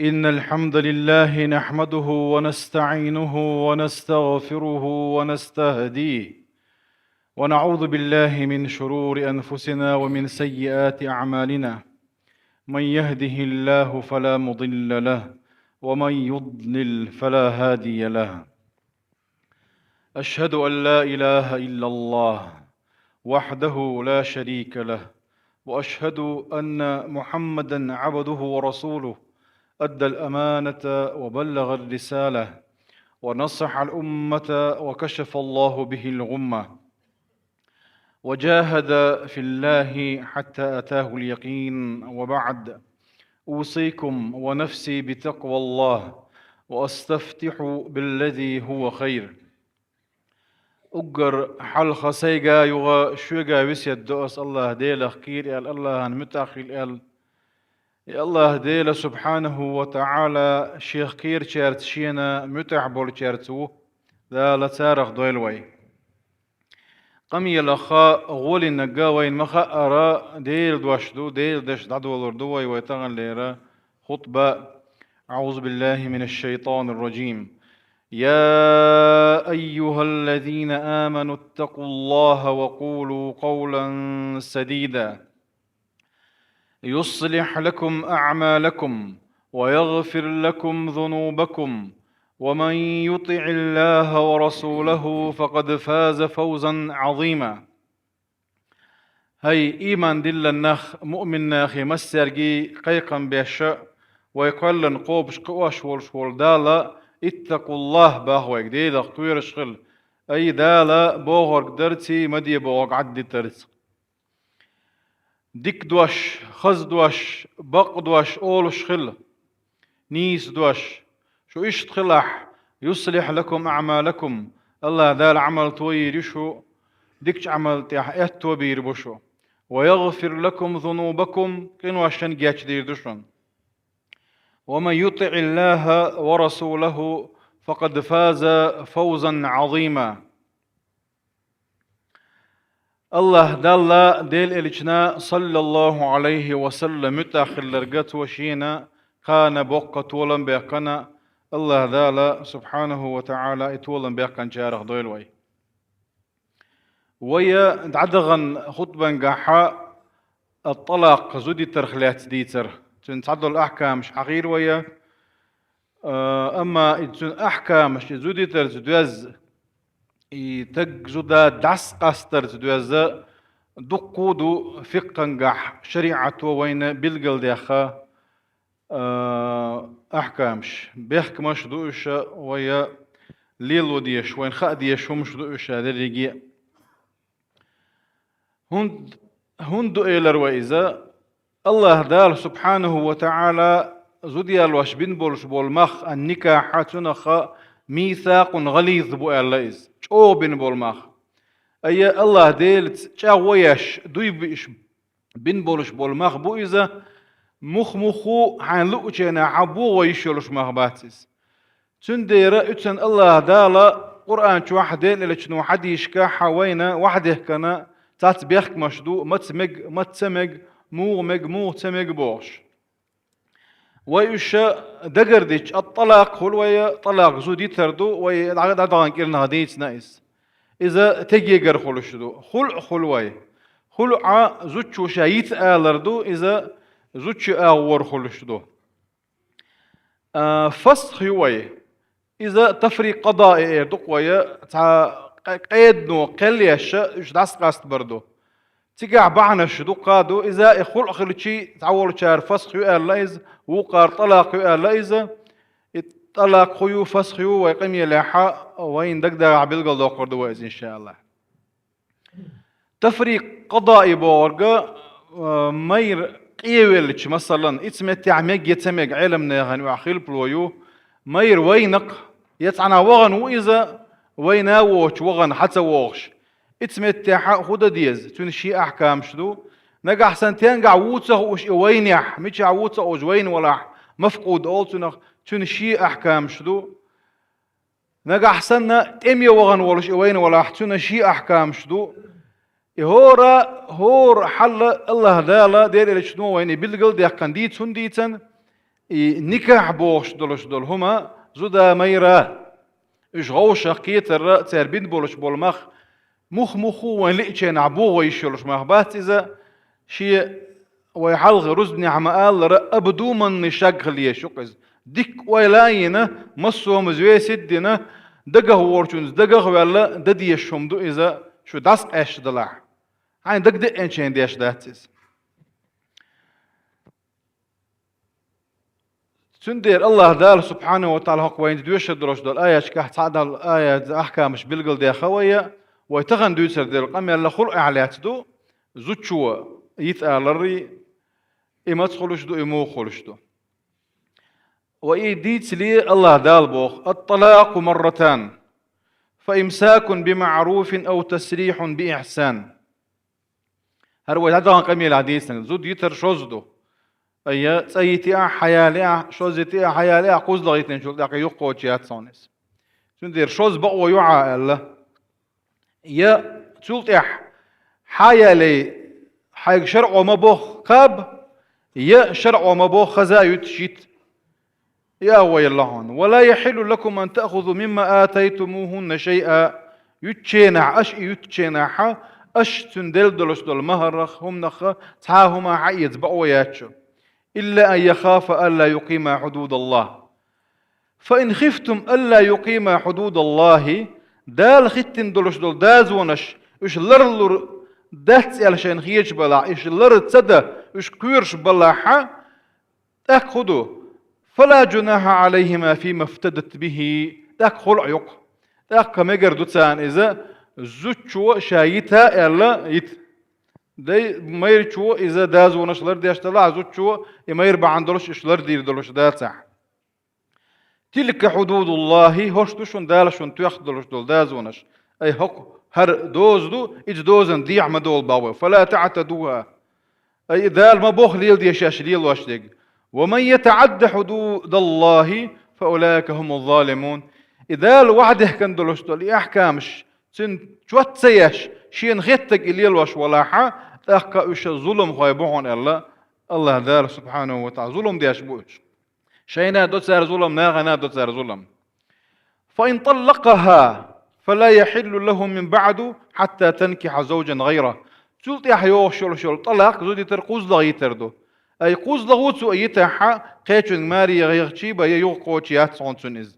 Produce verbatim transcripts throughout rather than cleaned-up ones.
إن الحمد لله نحمده ونستعينه ونستغفره ونستهديه، ونعوذ بالله من شرور أنفسنا ومن سيئات أعمالنا. من يهده الله فلا مضل له، ومن يضلل فلا هادي له. أشهد أن لا إله إلا الله وحده لا شريك له، وأشهد أن محمدا عبده ورسوله، أدى الأمانة وبلغ الرسالة، ونصح الأمة، وكشف الله به الغمة، وجاهد في الله حتى أتاه اليقين، وبعد، أوصيكم ونفسي بتقوى الله، وأستفتح بالذي هو خير. Уггар хьалха сайга юха шуга весет до ас, АллахӀ Делах кхера аьлла, АллахӀан муьтӀахь хила аьлла. И АллахӀ Дела субхьанаху ва таӀала Шех кхерачаьрца, Шена муьтӀахь болчаьрца ву. Дала царах дойла вай. Къамелах гӀолинарг вайна ма хаъара, Делан дош ду, Делан дош дӀадолор ду вай, вай таханлера хутба. أعوذ بالله من الشيطان الرجيم. يا أيها الذين آمنوا اتقوا الله وقولوا قولا سديدا يصلح لكم أعمالكم ويغفر لكم ذنوبكم ومن يطع الله ورسوله فقد فاز فوزا عظيما. ХӀай, иман диллина нах, муъмин нахе массаьрга кхайкхам беш, вай кхоьллина кхобуш кхуьош волуш волу Дала, اتقوا الله боху вайга, Делах кхоьруш хила. Ай, Дала бохург дарца, ма де бохург Ӏаддитарца. Дика дош, хаза дош, бакъ дош олуш хила. Нийса дош. Шу иштта хилахь, يصلح لكم أعمالكم, АллахӀ Дала Ӏамал тойийр ю шу, дикачу Ӏамал тӀехь аьтто бийр бу шу. ويغفر لكم ذنوبكم, къиношна гечдийр ду шуна. ومن يطع الله ورسوله فقد فاز فوزا عظيما. АллахӀ Далла, Делан Элчана, саллаллаху Ӏалайхи ва саллам, муьтӀахь хилларга, цо шена кхана боккха толам баьккхина, АллахӀ Дала, субхьанаху ва таӀала, и толам баьккхинчарах дойла вай. Вай дӀадаханчу хутбангахь ат-талакъ, зудитарх лаьцна дийцира. Цуьнан цхьадолу ахькамаш хьахийра вай. А, амма и цуьнан ахькамаш, и зудитарца доьзна, и стаг зуда дӀасакъастарца доьзна дуккха а ду фикъхӀангахь шариӀато вайна билгалдаьхна, а, ахькамаш. Бехкамаш а ду уьш, вай лело дезаш, вайна хаа дезаш хӀумаш а ду уьш дерриге а. ХӀунда, хӀунда ду элира вай иза? АллахӀ Дала, субхьанаху ва таӀала, зуда ялош бина болуш болу мах, ан-никахь, цунах мийсакъун гӀализ бу аьлла иза, чӀогӀа бина болу мах. Ай, АллахӀ Делаца чӀагӀо еш, дуй биъш бина болуш болу мах бу иза, мух-муху хьайн луучу хенахь богӀо йиш йолуш мах бац иза. Цундела уьцун АллахӀ Дала Къуръан чохь, Делан Элчано хьадисашкахь вайна охьадехкина цхьацца бехкамаш ду, маца мега, маца ца мега, муха мега, муха ца мега бохуш. Вай уьш дагардича, ат-талакъ хуьлу вай, талакъ зуда йитар ду, вай дӀа-, дӀадаханчу кӀирнахь дийцина иза. Иза тегегар хуьлуш ду. ХулӀ хуьлу вай. ХулӀ зудчо ша йита алар ду, иза зудчун агӀор хуьлуш ду. А, фасх ю вай. Иза тафрикъ къадаи эр ду-кх вай, цхьа къе-, къедано кхел еш, уьш дӀасакъастабар ду. Цигахь бахьанаш дуккха а ду, иза и хулӀ хилчий, цхьаволчара фасх ю аьлла иза, вукхара талакъ ю аьлла иза. И талакъ хӀун ю, фасх ю вай къамелехь, вайна дагадагӀахь билгалдоккхур ду вай иза, иншааллахӀ. Тафрикъ къадаи бохург, а, майра къевелча, масалан, ица меттехь мега я ца мега, Ӏеламнехана юкъахь хилпало ю, майра вайна-кх, я цхьанхьа вахана ву иза, вайна а воцуш вахана хьа ца вогӀуш. Ица меттехь хӀун дан деза, цуьнан шен ахькамаш ду. Нагахь санна тенгахь ву ца хууш и вайнехь, мичахь ву ца хууш вайна валахь, мафкъуд олу цунах, цуьнан шен ахькамаш ду. Нагахь санна тӀеме вахана волуш и вайна валахь, цуьнан шен ахькамаш ду. И хӀора, хӀора хьал АллахӀ Дала, Делан Элчано вайна и билгалдаьккхина дийца, хӀунда дийцина? И никахь бохуш долуш долу хӀума зуда, майра, уьш гӀовшах кхетарра, цара бина болуш болу мах мух-мух ву вайн лиъчийнахь богӀо йиш йолуш мах бац иза, шен вай хьалха рузбанехь ма-аллара, абдуманный шаг хила еш ю-кх иза. Дикка ойла а йина, массо а хӀума взвесить а дина, дагах волчуьнца дагах а ваьлла, дан дезаш хӀума ду иза, шу дӀасакъаьсташ далахь. Хьайн дагадеъначийн деш дац иза. Цундела АллахӀ Дала, субхьанаху ва тагӀала, хӀокху вайна доьшур долуш долу аяташкахь цхьа а долу аят, ахкамаш билгалдаьхна вайна, вай тахана дуьйцур долу къамел хулъехь лаьцна ду, зудчо йита аларий, и маца хуьлуш ду, и муха хуьлуш ду. Ва и дийцале, АллахӀ Дала боху: «Ат-талакъу марратан, фа имсакун би маъруфин ау тасрихьун би ихьсан». ХӀара вай дӀадахана къамелехь дийцина, зуда йитар шозза ду. Ай, я цӀа йитиахь, хьаялиахь, шозза йитиахь, хьаялиахь, кхузлагӀа йитинчул тӀаьхьа юхакхочуш яц хьуна иза. Цундела шозза бакъо ю хьан аьлла. Я цул тӀаьхьа хьаялий, хьайга шарӀо ма бохху кхаба, я шарӀо ма бохху хаза а юьтуш йита. И агӀо елла хьуна. «Ва ла яхьиллу лакум ан таъхузу мимма атайтумухунна шайъа». Юьтученахь, аша и юьтученахь, аша цуьнан делла долуш долу махьарах, хӀуманах цхьа а хӀума хьаэца бакъо яц шу. «Илла ан яхафа алла юкъима хьудудаллахӀ. Фа ин хифтум алла юкъима хьудудаллахӀи», Дала хӀиттина долуш долу дозанаш, уьш ларлур дац аьлла шайна хеташ балахь, уьш лар ца дан, уьш кхоьруш балахь, тӀаккха хӀун ду? «Фала жунахьа Ӏалайхима фима фтадат бихӀи». ТӀаккха хулъ ю-кх. ТӀаккха мегар ду царна иза, зудчо ша йита аьлла йита. Дай майрачо иза дозанаш лардеш далахь, зудчо и майра бахьана долуш уьш лардийр долуш дацахь. «Тилка хьудудуллахӀи», хӀорш ду шуна Дала шуна тоьхна долуш долу дозанаш. Ай, хӀокху хӀара доза ду, иза дозанна дехьа ма долу боху вай. «Фала таътадухӀа». Ай, и Дала ма бохху леладе шаьш лелош дерг. «Ва ман ятаӀадда хьудудаллахӀи, фа улаика хӀумуз-залимун». И Дала ваӀдехкана долуш долу и ахкамаш, цуьнан чот ца еш, шена хеттарг и лелош валахь, тӀаккха уьш зуламхой бу хьуна аьлла, АллахӀ Дала, субхьанаху ва тагӀала, зулам деш бу уьш. Шайна а до цара зулам, нахана а до цара зулам. «Фа ин таллакъахӀа, фала яхьиллу лахӀу мин баъду хьатта танкихьа завжан гӀайрахӀ». Цул тӀаьхьа йогӀуш йолуш йолу тӀалакъ зуда йитар кхузлагӀа йитар ду. Ай, кхузлагӀа ву цо йитахь, кхечуьнга маре яхчий бен, я юхакхочуш яц хьуна цуьнан иза.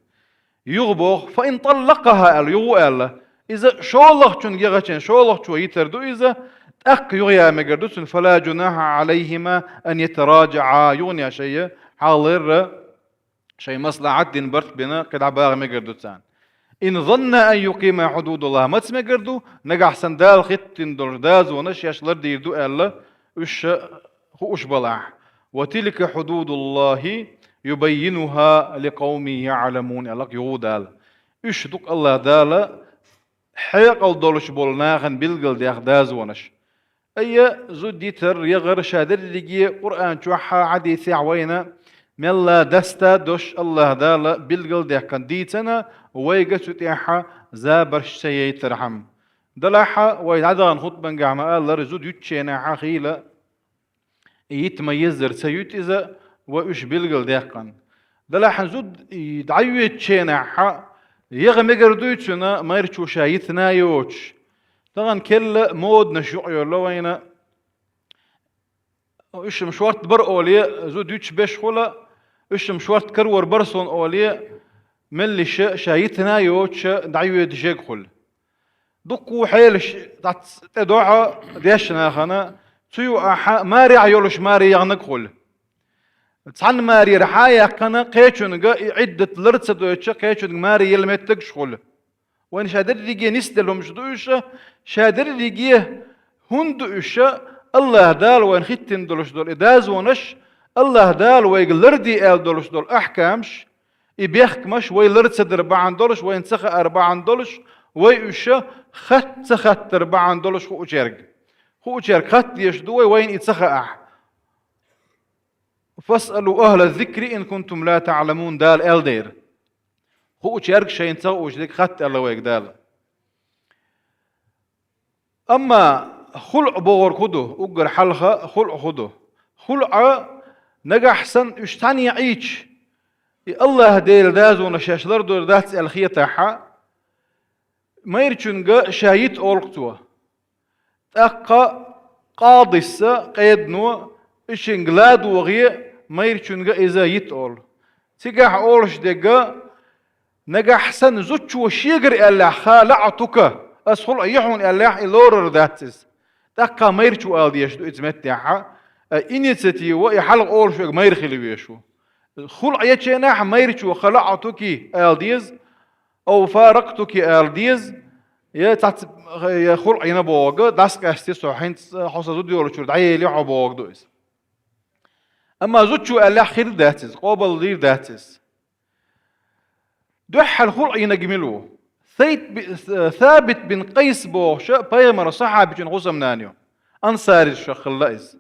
Юха боху: «Фа ин таллакъахӀа», аьлла, юха ву аьлла. Иза шолгӀачуьнга яхча, шолгӀачо йитар ду иза, тӀаккха юха яа мегар ду цуьнан: «Фала жунахьа Ӏалайхима ан ятаражаӀа», юха а шайн хьалхара шайн маслахьат дина, барт бина, кхидӀа баха мегар ду царна. «Ин занна ан юкъима хьудудаллахӀ», маца мегар ду, нагахь санна Дала хӀиттина долу дозанаш шаьш лардийр ду аьлла, уьш хууш балахь. «Ва тилка хьудудуллахӀи юбаййинухӀа ликъавмин яӀламун», аьлла-кх юха Дала. Уьш ду-кх АллахӀ Дала хьекъал долуш болу нахана билгалдаьхна дозанаш. Айя, зуда йитар, ягӀар ша дерриге Къуръан чохь а, хьадисехь а вайна мелла даста а дош АллахӀ Дала билгалдаьккхина дийцина, вайга цу тӀехь а забарш ца яйтархьама. Делахь а вай дӀадахана хутбангахь ма-аллара, зуда ютченахь а хийла, йита ма-еззара ца юьту иза, вай уьш билгалдаьккхина. Делахь зуда дӀайоьдученахь а, ягӀа мегар дуй цуьнан, майрачо ша йитина а йоцуш. Тахана керла моданаш юкъайолла вайна. Уьш-м шортта бара олий, зуда юьтуш беш хуьла, уьш-м шортта карор бара суна олий, меллиша ша йитина а йоцуша дӀайоьдуш ерг хуьлу. Дуккха хьелаш дац тӀедогӀа дешна нахана, цу юкъахь марехь йолуш маре яханарг хуьлу. Цхьана марера хьа а яьккхина, кхечуьнга и Ӏиддат лар ца дойтуша, кхечуьнга маре елла меттигаш хуьлу. Вайна ша дерриге нисделла хӀумаш ду уьш, ша дерриге хӀунда ду уьш, АллахӀ Дала вайна хӀиттина долуш долу и дозанаш, АллахӀ Дала вайга ларде аьлла долуш долу ахкамаш, и бехкамаш вай лар ца дар бахьана долуш, вайна ца хаар бахьана долуш, вай уьш хатта ца хаттар бахьана долуш хуучаьрга. Хуучаьрга хатта дезаш ду вай, вайна и ца хаахь. «Фасъалу ахӀла зикри ин кунтум ла таӀламун», Дала аьлла дера. Хуучаьрга шайна ца хууш дерг хатта аьлла вайга Дала. Амма хулъ бохург хӀун ду, уггар хьалха хулъ хӀун ду? ХулъӀ Нагахь санна уьш цхьаьна яийча, и АллахӀ Дела дазонаш шаьш лардор дац аьлла хетахь, майрачуьнга ша йита олу цо. ТӀаккха къадиса, къедано, и шинга ладогӀе, майрачуьнга иза йита олу. Цигахь олуш дерг: нагахь санна зудчо шегара аьллехь, халаӀтука, ас хуьлу а йи хьуна аьллехь, и лорар дац иза. ТӀаккха майрачо ала дезаш ду иза меттехь, а, инициатива, и хьалха олуш верг майра хила везаш ву. Хуьлу а йечу хенахь майрачо халаӀтуки ала деза, ав фаракътуки ала деза, я цац-, я хуьлу а йина бохург, дӀасакъаьсти со, хӀинца хьо сан зуда йолчуьра дӀаели хьо бохург ду иза. Амма зудчо аьллехь хир дац иза, къобалдийр дац иза. Дуьххьал хуьлу а йинарг мила ву? Сайт би-, Сабит бин Къайс бохуш пайхамаран сахьабичун хӀусамнана ю. Ансаризашах хилла иза.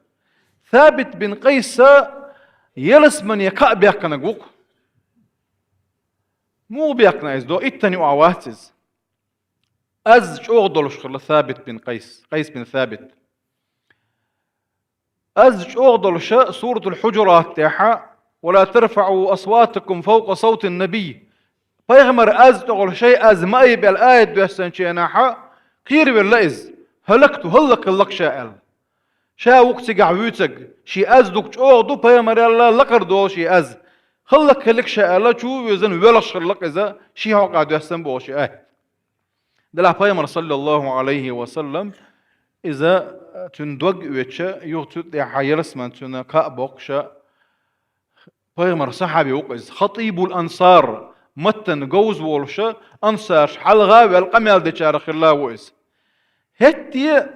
Сабит бин Къайса ялсамане кхаъ баьккхинарг ву-кх. Муха баьккхина иза? Доху иттанна юкъахь вац иза. Аз чӀогӀа долуш хилла Сабит бин Къайс, Къайс бин Сабит. Аз чӀогӀа долуша Суратул Хьуджурат тӀехь: «Ва ла тарфаӀу асватакум фавкъа савтин набий». Пайхамар аз тӀехула шайн аз ма айба аьлла аят доьссинчу хенахь, кхеравелла иза: «ХӀалакту, хӀаллакьхилла-кх ша», – аьлла. Ша ву-кх цигахь вуьйцург, шен аз дукха чӀогӀа ду, пайхамарал лакхара долу шен аз. «ХӀаллакьхилла-кх ша», – аьлла, чу а вуьзна, воьлхуш хилла-кх иза, шен хьокъехь доьссина боху шен аят. Делахь пайхамар, саллаллаху Ӏалайхи ва саллам, иза, цуьнан дог а оьцуш, юха цу тӀехь ялсамане цуьнан кхаъ боккхуш, пайхамаран сахьаби ву-кх иза, хатӀибул ансар, маттана говза волуш, ансарш хьалха а ваьлла, къамел дечарах хилла ву иза. ХӀетте а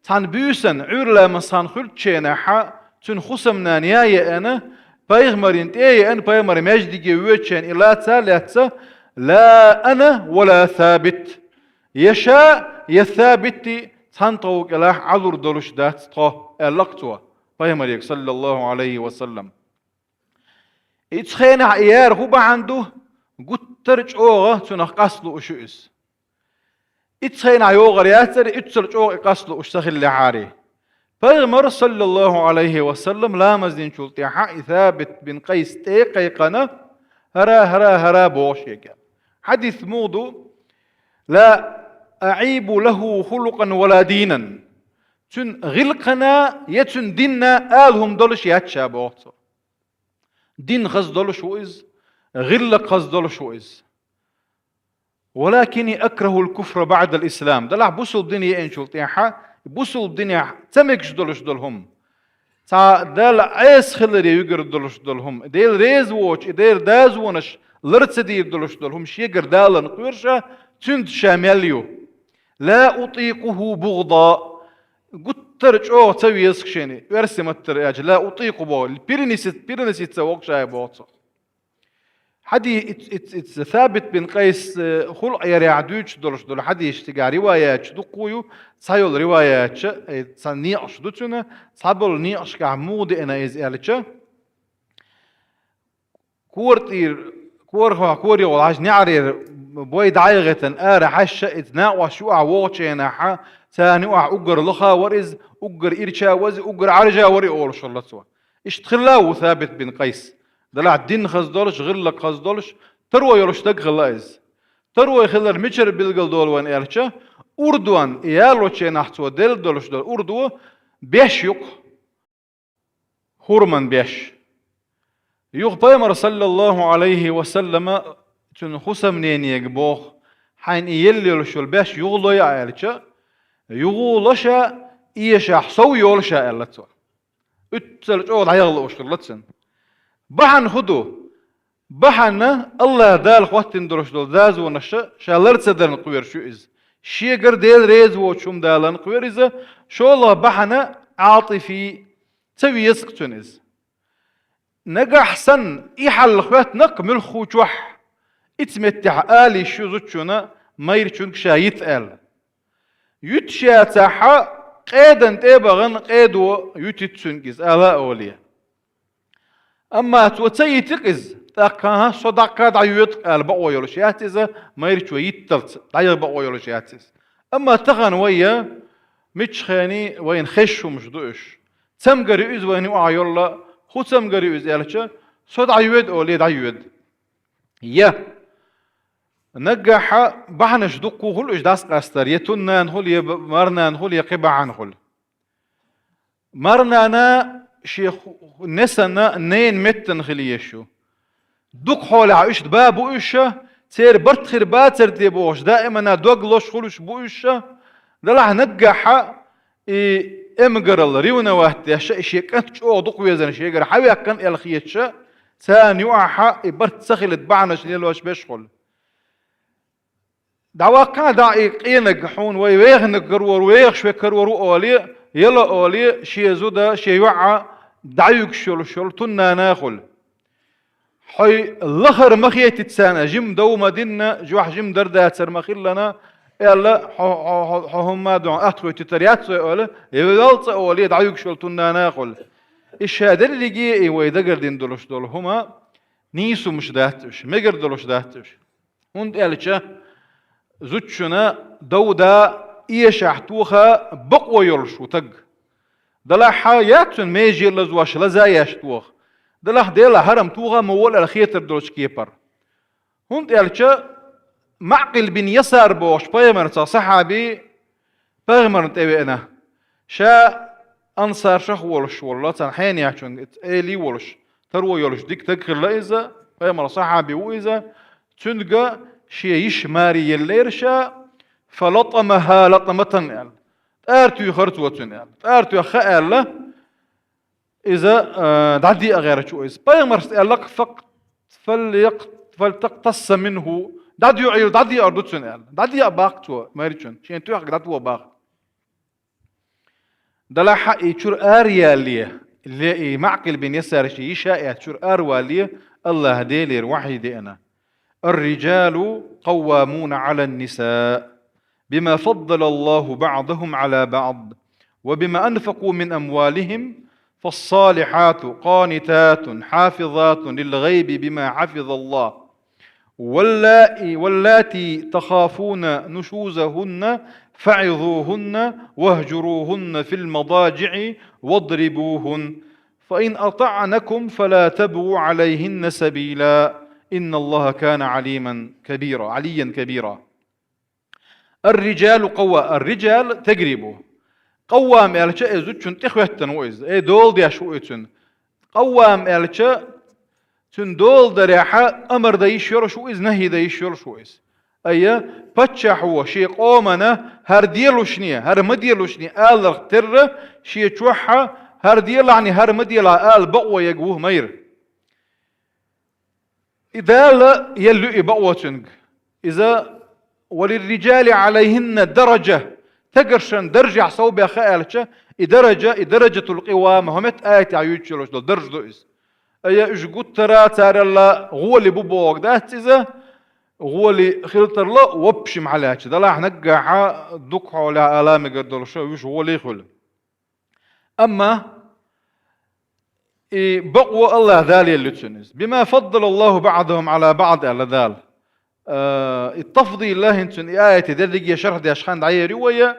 цхьана буьйсанна, Ӏуьйрламас цхьана хуьлучу хенахь, цуьнан хӀусамнана яа еана, пайхамарна тӀе а еана, пайхамар маьждиге воьдучу хенахь и лаца а лаьцна: «Ла ана ва ла Сабит». Я ша, я Сабит цхьаьна тхов кӀелахь Ӏалур долуш дац тхо, аьлла-кх цо пайхамаре, саллаллаху Ӏалайхи ва саллам. Ицу хенахь и яра хӀун бахьана ду? Гуттар а чӀогӀа цунах къаста лууш ю иза. Ицу хенахь йогӀур яцара, иццал чӀогӀа и къаста лууш ца хиллехьара. Пайхамар, саллаллаху Ӏалайхи ва саллам, ламаз динчул тӀаьхьа и Сабит бин Къайс тӀе а кхайкхина: «ХӀара, хӀара, хӀара», – бохуш шега. Хьадис муха ду: «Ла аӀибу лаху хулукъан ва ла дийнан». Цуьнан гӀиллакхана я цуьнан динна ала хӀума долуш яц ша, боху цо. Дин хаза долуш ву иза, гӀиллакх хаза долуш ву иза. «Валакинни акрахул куфра баӀдал ислам». Делахь бусулба дин еанчул тӀаьхьа, бусулба динехь ца мегаш долуш долу хӀума. Цхьа Далла Ӏеса хиларе вуьгур долуш долу хӀума, Дела реза воцуш, и Делан дозанаш лар ца дийр долуш долу хӀума шегара даларна кхоьруш, цуьнца ша мел ю. «Ла утикъуху бугъда». Гуттар а чӀогӀа ца веза-кх шена, оьрсийн маттара аьлча, «ла утикъу» боху, переносить, переносить ца воккхуш ай боху цо. Хьади-, иц-, иц-, иц-, Сабит бин Къайс, э, хулкъ ярехь дуьйцуш долуш долу хьадисаш цигахь риваяташ дуккха ю, цхьайолу риваяташ, э, цхьа некъаш ду цуьнан, цхьаболу некъашкахь муха деана иза аьлча, кора тӀера, корахь, корехула хьажа неӀарера бой дӀаяхийтина ара хьаьжча, иза накъост юкъахь вогӀучу хенахь, царна юкъахь уггар лаха вара иза, уггар ирча вара иза, уггар Ӏаржа вара и олуш хилла цо. Иштта хилла ву Сабит бин Къайс. Делахь дин хаза долуш, гӀиллакх хаза долуш, таро йолуш стаг хилла иза. Таро хилар мичара билгал долу вайна аьлча, урдон, ялочу хенахь цо делла долуш долу урдо беш ю-кх. ХӀурман беш. Юха пайхамар, саллаллаху Ӏалайхи ва саллама, цуьнан хӀусамненега боху: «Хьайна и елла йолуш йолу беш юхалой», – аьлча, «Юхало ша, эшахь сов йолу ша», – аьлла цо. Уьццал чӀогӀа дӀаяха лууш хилла цуьнан. Бахьана хӀун ду? Бахьана АллахӀ Дала хӀоттийна долуш долу дозанаш ша лар ца дарна кхоьруш ю иза. Шегара Дела реза воцуш хӀума даларна кхоьру иза, шолгӀа бахьана Ӏатифи, ца веза-кх цуьнан иза. Нагахь санна и хьал хӀоьттина-кх муьлххачохь, ица меттехь ала йиш ю зудчунна майрачуьнга ша йита аьлла. Юьтуш яцахь, къедан тӀе а бахана, къедо юьтуьйту цуьнга иза, ала а олий. Амма цо ца йити-кх иза, тӀаккха: «ХӀан, со дӀаккха дӀайоьду-кх», – ала бакъо йолуш яц иза, майрачо йитталц дӀаяха бакъо йолуш яц иза. Амма тахана вай, миччахений, вайна хезаш хӀумаш ду уьш. Цамгар ю иза вайна юкъахь йолла Кху цамгар ю иза аьлча, со дӀайода оле, дӀайода. Я наггахьа бахьанаш дуккха хуьлу уьш дӀасакъастар, я туннана хуьлу, я б-, марнана хуьлу, я кхин бахьана хуьлу. Марнана шен ху-, несана ненан меттана хила езаш ю. Дукха хьолехь иштта ба бу уьш, церан барт хир бацар те бохуш, даимана дог лозуш хуьлуш бу уьш. Делахь наггахьа и эмгаралла, ревновать деш, и шен кӀант чӀогӀа дукха везар шегара хьаваьккхина аьлла хеташ, царна юкъахьа и барт ца хилийта бахьанаш лелош беш хуьлу. ДӀаваккха дӀа и къенаг, хьуна вай веханаг карор ву, вехаш вай карор ву оле, яла оле, шен зуда, шен йоӀа дӀаюьгуш йолуш йолу туннана хуьлу. Хьой лахара ма хетийта царна, жима дов ма динна, жоьхь жима дар дацар ма хиллана, аьлла, хьо, хьо, хьо, хьо хӀумма а дуьхьал атта хӀоьттуьйтур яц вай олу, я валла цӀа оле, дӀаюьгуш йолу туннана хуьлу. И ша дерриге и вай дагардина долуш долу хӀума нийса хӀумаш дац уьш, мегар долуш дац уьш. ХӀунда аьлча зудчунна дов да, эшахь тоха бакъо йолуш ву таг. Делахь яц цунна меже лазош, лаза еш тоха. Делахь Делан хьарам тоха ма волу аьлла хетар долчу кепара. ХӀунда аьлча Маъкъил бин Ясар бохуш пайхамарца сахьаби пайхамарна тӀевеана. Ша ансаршах волуш волу, царна хьенехчунга эли волуш, таро йолуш дика таг хилла иза, пайхамаран сахьаби ву иза, цуьнга шен йиша маре еллера ша, фалатамаха латаматан аьлла. ТӀара туьйхира цо цуьнан аьлла. ТӀара тоьхна аьлла, иза, а, дӀадеа гӀерташ ву иза. Пайхамарс аьлла-кх, фак-, фалякъ-, фалтакътасса минху, дӀадоьгӀийла, дӀадеар ду цуьнан аьлла. ДӀадеа баккха цо майрачунна, шен тоьхнарг дӀатоха баккха. Делахь и чуьра ара ялале, ле и Маъкъил бин Ясар шен йиша а эцна чуьра ара валале, АллахӀ Делера вахьий деана: «الرجال قوامون على النساء بما فضل الله بعضهم على بعض وبما أنفقوا من أموالهم فالصالحات قانتات حافظات للغيب بما حفظ الله واللائي، واللاتي تخافون نشوزهن فعظوهن واهجروهن في المضاجع واضربوهن فإن أطعنكم فلا تبغوا عليهن سبيلا إن الله كان عليما كبيرا، عليا كبيرا». Ар-риджалу къавва-, ар-риджал тегри бу. Къаввам аьлча, э, зудчун тӀехӀоьттина ву иза, э, дола деш ву и цуьнан. Къаввам аьлча, цуьнан дола дарехьа амар дан йиш йолуш ву иза, нахӀи дан йиш йолуш ву иза. Айя, паччахьо шен къомана хӀара делушне, хӀара ма делушне аларх терра, шен чохьа хӀара делахьне, хӀара ма делахь ала бакъо ерг ву майра. И Дала елла ю и бакъо цуьнга. Иза: «وللرجال عليهن درجة». Тагаршан даржехь совбаьхна аьлча, и даржа, и даржатул къивама, хӀокху метта аятехь юьйцуш йолуш долу даржа ду иза. Айя, уьш гуттара а царалла гӀоли бу бохург дац иза, гӀоли хила тарло, в общем хьалаьцча, делахь наггахьа дукха хьолехь ала мегар долуш уьш гӀоли хуьлу. Амма и бакъо АллахӀ Дала елла ю цуьнан иза. «بما فضل الله بعضهم على بعض», аьлла Дала. Э, и тафдил а хӀинца цуьнан и аяте дерриге шарх деш хан дӀаер ю вай.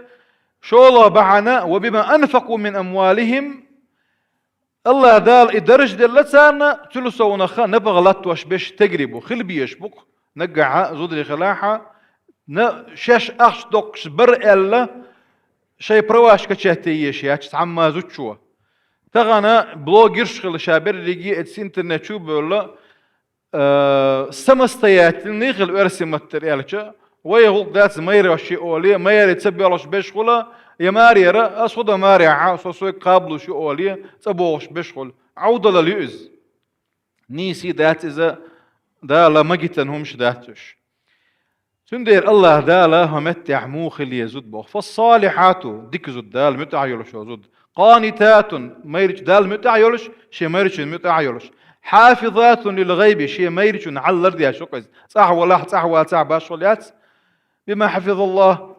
ШолгӀа бахьана: «وبما أنفقوا من أموالهم». АллахӀ Дала и даржа делла царна, цуьнан совнаха напагӀа латтош берш тегри бу, хила безаш бу-кх наггахьа зударий хилахьа, на шаьш ахча доккхуш бара аьлла, шайн праваш качать е езаш яц цхьамма зудчо. Тахана блогерш хилла ша берриге а эцу интернет чу а бевлла, э, самостоятельный хила оьрсийн маттара аьлча, вай гӀуллакх дац майраш ши оле, майра ца боьлхуш берш хуьла, я марера, ас хӀун дан марехьа, со сойга кхаблуш ю оле, цӀа бохуш берш хуьла. Ӏовдалалла ю иза. Нийса дац иза, Дала магийтина хӀумаш дац уьш. Цундела АллахӀ Дала хӀокху меттехь муха хила еза зуда боху. «فالصالحات», дика зуда, Дала муьтӀахь йолуш йолу зуда. «قانتات», майрачу Далла муьтӀахь йолуш, шен майрачунна муьтӀахь йолуш. «حافظات للغيب», шен майрачунна хьал лардеш ю-кх иза. ЦӀахь валахь, цӀахь вацахь, башхо яц. «بما حفظ الله».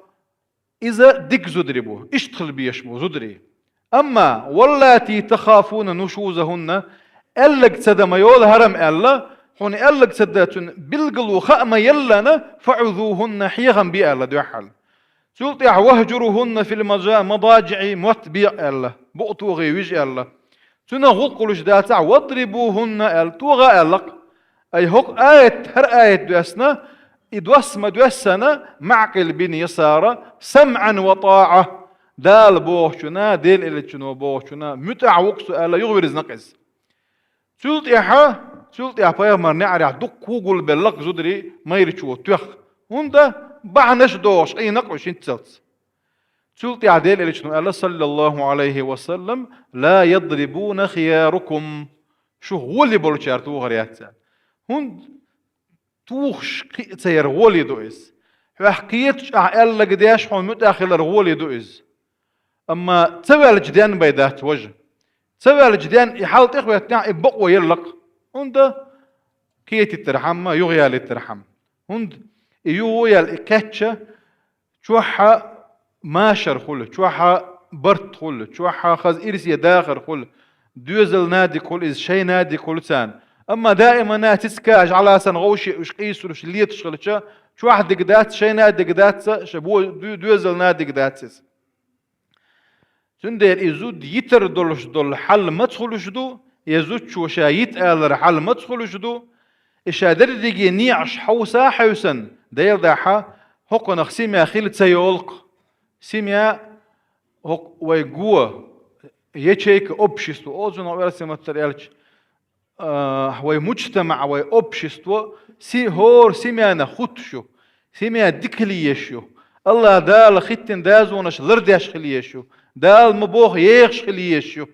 Иза дика зударий бу, иштта хила безаш бу зударий. Амма «واللاتي تخافون نشوزهن», аьлларг ца дан ма йолу хьарам аьлла, хьуна аьлларг ца дан цуьнан билгало хаа ма еллана, «فعظوهن», хьехам бе аьлла дуьххьал. Цул тӀаьхьа «واهجروهن في المضا-، المضاجع», мотт бекъа аьлла, букъ тухий вижа аьлла. Цунах гӀулакх хуьлуш дацахь, «واضربوهن» аьлла, тоха аьлла-кх. Ай хӀокху аят, хӀара аят доьссина, и доссийна ма доьссина, Маъкъил бин Ясара, «سمعا وطاعة», Дала бохучунна, Делан элчано бохучунна муьтӀахь ву-кх со аьлла, юхавирзина-кх иза. Цул тӀаьхьа, цул тӀаьхьа пайхамаран неӀарехь дуккха хӀу гулбелла-кх зударий майрачо тоьхна. ХӀунда бахьанаш дохуш Ӏийна-кх уьш хӀинццалц. Цул тӀаьхьа Делан элчано аьлла, саллаллаху Ӏалайхи ва саллам: «لا يضربون خياركم». Шух гӀоле болчара тохар яц аьлла. ХӀунда тухуш кхин а ца яр гӀоле ду иза. Хьох кхеташ ахь аьлларг деш, хьуна муьтӀахь хилар гӀоле ду иза. Амма ца ваьлча денна бен дац, важа. Ца ваьлча денна и хьал тӀехӀоьттинехь, и бакъо елла-кх. ХӀунда кхетийтархьама, юхаялийтархьама. ХӀунда и юха а яьлла, и кхаьчча, чохь машар хуьлу, чохь барт хуьлу, чохь хаза ирсе дахар хуьлу, доьзална дика хуьлу иза, шайна дика хуьлу царна. Амма даимана цицкаш, жӀаласан гӀовше уьш къийсалуш леташ хилча, чохь дика дац, шайна дика дац, шайн бо-, ду-, доьзална дика дац иза. Цундела и зуда йитар долуш долу хьал маца хуьлуш ду, я зудчо ша йита алар хьал маца хуьлуш ду, и ша дерриге некъаш хьовса а хьевсина, Делан дуьхьа, хӀокхунах семья хила ца йолу-кх. Семья, хӀокху вай го, ячейка, общество, олу цунах оьрсийн маттара аьлча, а, вай муджтамаӀ, вай общество, си-, хӀора семьянах хӀуттуш ю, семья дика хила езаш ю. АллахӀ Дала хӀиттина дозанаш лардеш хила езаш ю. Дала ма боху, ехаш хила езаш ю.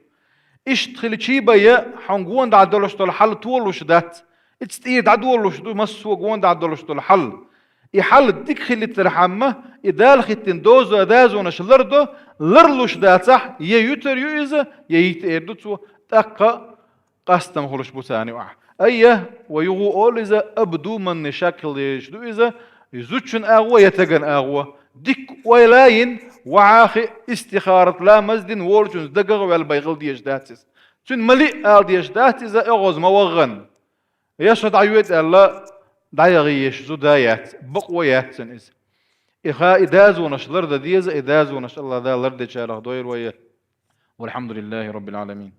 Иштта хилчий бен, хьуна гондӀа долуш долу хьал толуш дац. Иза тӀера дӀадолуш ду, массо а гондӀа долуш долу хьал. И хьал дика хилийтархьама, и Дала хӀиттина доза-, дозанаш лардо, ларлуш дацахь, я юьтур ю иза, я йита эр ду цо, тӀаккха къастам хуьлуш бу царна юкъахь. Айя, вай юха олу иза, абу ду манна шак хила дезаш ду иза, и зудчун агӀо я таган агӀо. Дика ойла йина, вахьа хи истихарат ламаз дина волчун дагах а ваьлла бен хила дезаш дац иза. Цуьнан ма лиъ ала дезаш дац иза, оьгӀаз ма вахана. Я со дӀайоьду аьлла, дӀаяха езаш зуда яц, бакъо яц цуьнан иза. И ха, и дозанаш лардан деза, и дозанаш АллахӀ Дала лардечарах дойла вай. Валхьамдулиллахи Раббил Ӏаламин.